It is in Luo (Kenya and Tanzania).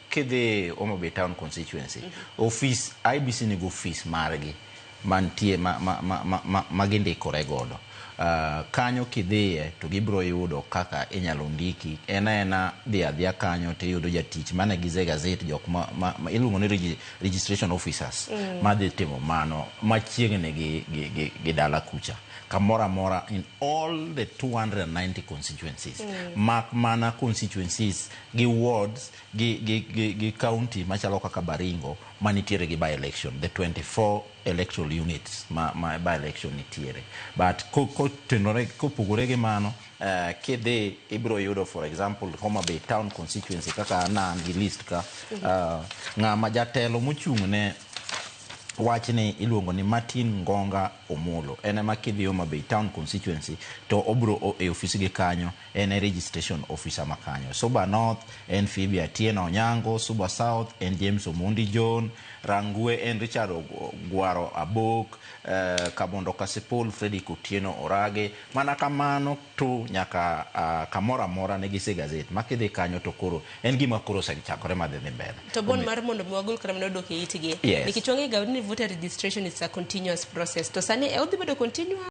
Kidhi Homa Bay Town constituency, office IEBC nigi office margi mantie ma gindikore godo. Kanyo kidhiye to gibiro yudo kaka inyalo ndiki. En aena dhi adhiya kanyo tiyudo jatich mane gi gazette, jok ma iluongo ni registration officers madhi timo mano machiegni gi dala kucha kamoro amora in all the 290 constituencies, mak mana constituencies gi wards gi county machalo kaka Baringo manitiere gi by election, the 24 electoral units ma by election nitiere. But kotenore kopogore gi mano, kidhi ibiro yudo, for example, Homa Bay Town constituency, kaka an an gi list ka, ng'ama jatelo mochung' ne wachni iluongo ni Martin Ngonga Omolo. En ema kidhi Homa Bay Town constituency to obro e ofis gi kanyo, en e registration officer ma kanyo. Suba North en Phoebe Atieno Onyango, Suba South en James Omondi John, Rangwe en Richard Gwaro Abok, Kabondo Kasipul Fredrick Otieno Orage. Mana kamano to nyaka kamoro amora ne gise gazette ma kidhi kanyo to koro en gima koro osechakore madhi dhi mbele. To bon mar mondo mi wagol kata mana odok e itgi. Yes. Nikech wang'e ga ni voter registration is a continuous process. To sani e odhi bedo continuous.